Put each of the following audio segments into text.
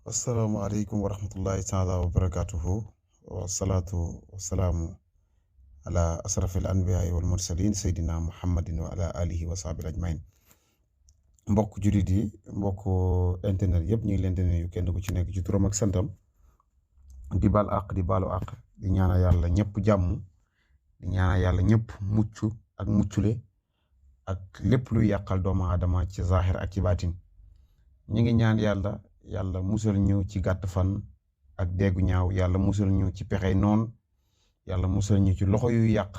asalaamaaleykum wa rahmatullahi taala wa barakatuhu wasalaatu wasalaamu ala asrafil anbiyaai wal mursalin seydina muhammadin wa ala alihi wa sahbihi ajmain mbokk jullit yi mbokk internet yëpp ñu ngi leen di nuyu kenn ku ci nekk ci turam ak santam di baal àq di baalu àq di ñaanal yàlla ñëpp jàmm di ñaanal yàlla ñëpp mucc ak muccule ak lépp luy yàqal doomu aadama ci zahir ak ci baatin ñu ngi ñaan yàlla musal ñu ci gàtt fan ak déggu ñaaw yàlla musal ñu ci pexey noon yàlla musal ñu ci loxo yu yàq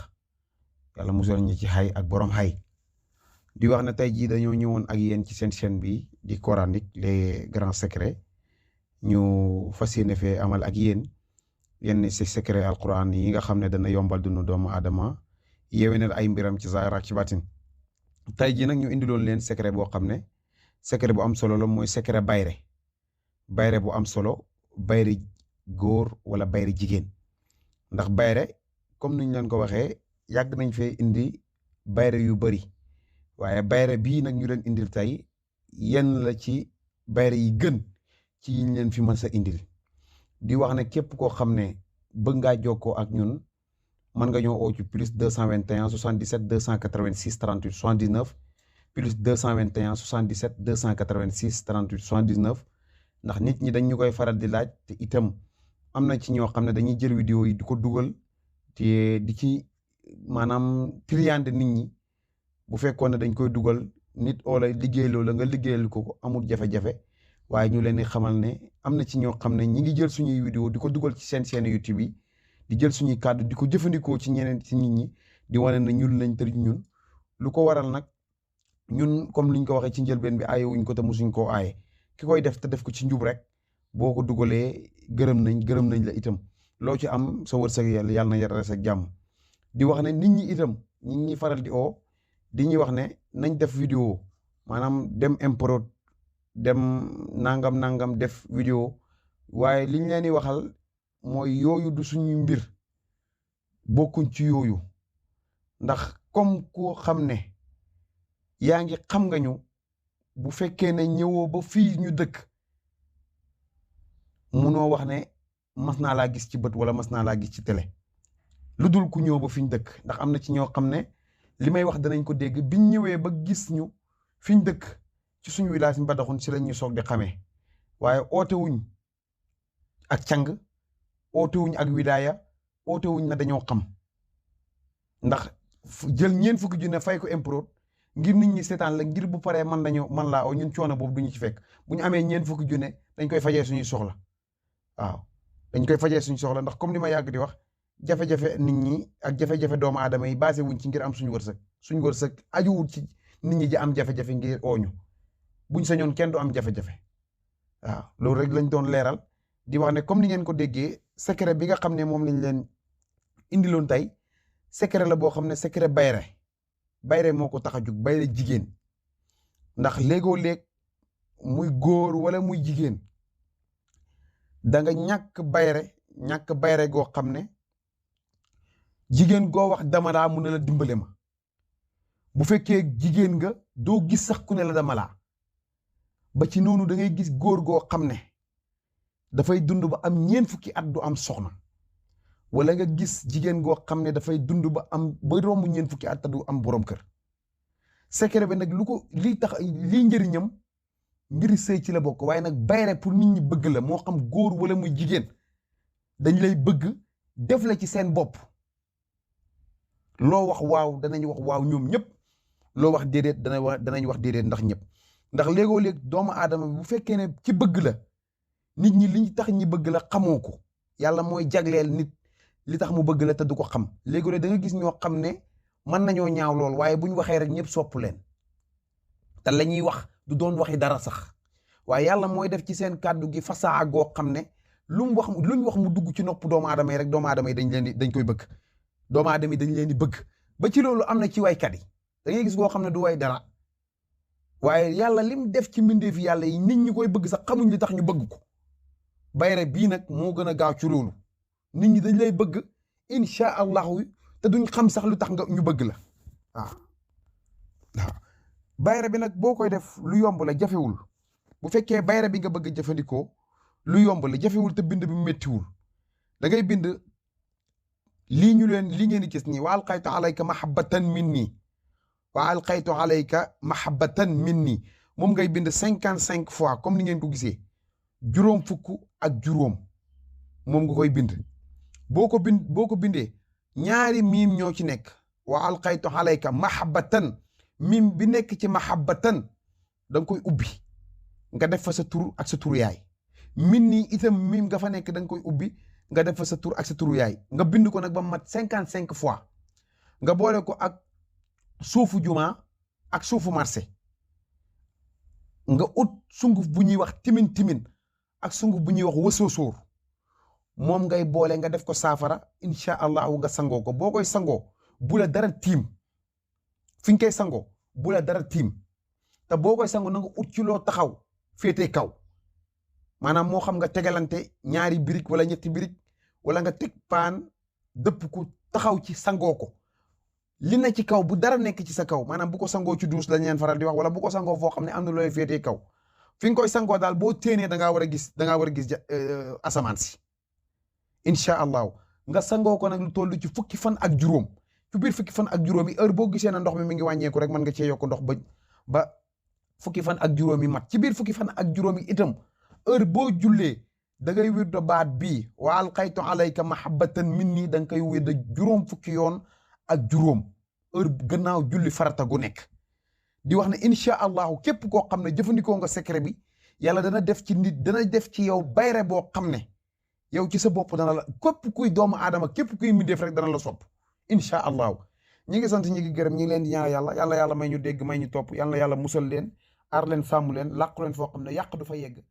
yàlla musal ñu ci xay ak borom xay di wax ne tey jii dañoo ñëwoon ak yéen ci seen chaîne bi di coranique les grands secrets ñu fas yéene fee amal ak yenn si secret alquran yi nga xam ne dana yombal dunu doomu aadama yéwénal ay mbiram ci zaahir ak ci baatin tey jii nag ñu indiloon leen secret boo xam ne secret bu am solo la mooy secret bayre bu am solo bayre góor wala bayre jigéen ndax bayre comme niñ leen ko waxee yàgg nañ fee indi bayre yu bari waaye bayre bii nag ñu leen indil tey yenn la ci bayre yi gën ci yiñ leen fi mën sa indil di wax ne képp koo xam ne bëgg ngaa jokkoo ak ñun mën nga ñoo oo ci plus 221 77 286 38 79 plus 221 77 286 38 79 ndax nit ñi dañ ñu koy faral di laaj te itam am na ci ñoo xam ne dañuy jël vidéo yi di ko dugal te di ci maanaam triande nit ñi bu fekkoon ne dañ koy dugal nit oola liggéeyloo la nga liggéeyal ko amul jafe-jafe waaye ñu leen di xamal ne am na ci ñoo xam ne ñi ngi jël suñuy vidéo di ko dugal ci seen chaîne YouTube yi di jël suñuy kàddu di ko jëfandikoo ci ñeneen ci nit ñi di wane na ñun lañ tëj ñun lu ko waral nag ñun comme liñ ko waxee ci njëlbeen bi aaye wuñ ko te musuñ koo aaye ki koy def te def ko ci njub rek boo ko dugalee gërëm nañ la itam loo ci am sa wërsëg yàlla na yara sa jàmm di wax ne nit ñi itam ñi ngi faral di oo di ñuy wax ne nañ def vidéo maanaam dem import dem nangam def vidéo waaye liñ leen di waxal mooy yooyu du suñu mbir bokkuñ ci yooyu ndax comme koo xam ne yaa ngi xam nga ñu bu fekkee ne ñëwoo ba fii ñu dëkk munoo wax ne mas naa laa gis ci bët wala mas naa laa gis ci télé lu dul ku ñëw ba fi ñu dëkk ndax am na ci ñoo xam ne li may wax danañ ko dégg biñ ñëwee ba gis ñu fi ñu dëkk ci suñu village Mbadakhoune si lañ ñu soog di xamee waaye oote wuñ ak càng oote wuñ ak wilaaya oote wuñ na dañoo xam ndax jël ñeent fukki junne fay ko import ngir nit ñi seetaan la ngir bu paree man laa oo ñun coono boobu duñu ci fekk bu ñu amee ñeent fukki junne dañ koy fajee suñuy soxla waaw dañ koy fajee suñu soxla ndax comme li ma yàgg di wax jafe-jafe nit ñi ak jafe-jafe doomu aadama yi basé wuñ ci ngir am suñu wërsëg ajuwul ci nit ñi ji am jafe-jafe ngir ooñu buñ sañoon kenn du am jafe-jafe waaw loolu rek lañ doon leeral di wax ne comme ni ngeen ko déggee secret bi nga xam ne moom lañ leen indiloon tey secret la boo xam ne secret bayre moo ko tax a jug bayre jigéen ndax léegoo léeg muy góor wala muy jigéen da nga ñàkk bayre goo xam ne jigéen goo wax dama laa mu ne la dimbale ma bu fekkee jigéen nga doo gis sax ku ne la dama laa ba ci noonu da ngay gis góor goo xam ne dafay dund ba am ñeent fukki at du am soxna wala nga gis jigéen goo xam ne dafay dund ba romb ñeent fukki at du am borom kër secret bi nag lii njëriñam mbiri sëy ci la bokk waaye nag bayre pour nit ñi bëgg la moo xam góor wala muy jigéen dañ lay bëgg def la ci seen bopp loo wax waaw danañ wax waaw ñoom ñëpp loo wax déedéet danañ wax déedéet ndax ñëpp ndax léegoo léeg doomu aadama bi bu fekkee ne ci bëgg la nit ñi li tax ñi bëgg la xamoo ko yàlla mooy jagleel nit li tax mu bëgg la te du ko xam léegi da nga gis ñoo xam ne mën nañoo ñaaw lool waaye bu ñu waxee rek ñëpp sopp leen te la ñuy wax du doon waxi dara sax waaye yàlla mooy def ci seen kàddu gi fasaa goo xam ne luñ wax mu dugg ci nopp doomu aadama yi rek doomu aadama yi dañ koy bëgg doomu aadama yi dañ leen di bëgg ba ci loolu am na ci waykat yi da ngay gis goo xam ne du way dara waaye yàlla lim def ci mbindeefi yàlla yi nit ñi koy bëgg sax xamuñ li tax ñu bëgg ko bayre bii nag moo gën a gaaw ci loolu nit ñi dañ lay bëgg incha allahu te duñ xam sax lu tax ñu bëgg la waaw bayre bi nag boo koy def lu yomb la jafewul bu fekkee bayre bi nga bëgg a jëfandikoo lu yomb la jafewul te bind bi méttiwul da ngay bind lii ngeen di gis nii wa alqaytu alayka mahabbatan minni wa alqaytu alayka mahabbatan minni moom ngay bind 55 fois comme ni ngeen ko gisee juróom fukk ak juróom moom nga koy bind boo ko bindee ñaari miim ñoo ci nekk wa alqaytu alayka mahabbatan miim bi nekk ci mahabbatan da nga koy ubbi nga def fa sa tur ak sa turu yaay minni itam miim nga fa nekk da nga koy ubbi nga def fa sa tur ak sa turu yaay nga bind ko nag ba mat 55 fois nga boole ko ak suufu juma ak suufu marché nga ut sunguf bu ñuy wax timin ak sunguf bu ñuy wax wësoosóor moom ngay boole nga def ko saafara incha allahu nga sangoo ko boo koy sangoo bu la dara tiim fi nga koy sangoo bu la dara tiim te boo koy sangoo na nga ut ci loo taxaw féetee kaw maanaam moo xam nga tegalante ñaari birig wala ñetti birig wala nga teg paan dëpp ko taxaw ci sangoo ko li na ci kaw bu dara nekk ci sa kaw maanaam bu ko sangoo ci duus lañ leen faral di wax wala bu ko sangoo foo xam ne am na looy féetee kaw fi nga koy sangoo daal boo téenee da ngaa war a gis asamaan si incha allahu nga sangoo ko nag lu toll ci fukki fan ak juróom ci biir fukki fan ak juróom yi heure boo gisee na ndox mi ngi wàññeeku rek mën nga cee yokk ndox ba fukki fan ak juróom yi mat ci biir fukki fan ak juróom yi itam heure boo jullee da ngay wirdo baat bii wa alqaytu alayka mahabbatan minni da nga koy wirdo juróom fukki yoon ak juróom heure gannaaw julli farata gu nekk di wax ne incha allahu képp koo xam ne jëfandikoo nga secret bi yàlla dana def ci nit dana def ci yow bayre boo xam ne yow ci sa bopp dana la képp kuy doomu aadama képp kuy mindeef rek dana la sopp incha allahu ñi ngi sant ñi ngi gërëm ñi ngi leen di ñaan yàlla may ñu dégg may ñu topp yàlla musal leen aar leen sàmm leen làqu leen foo xam ne yàq du fa yegg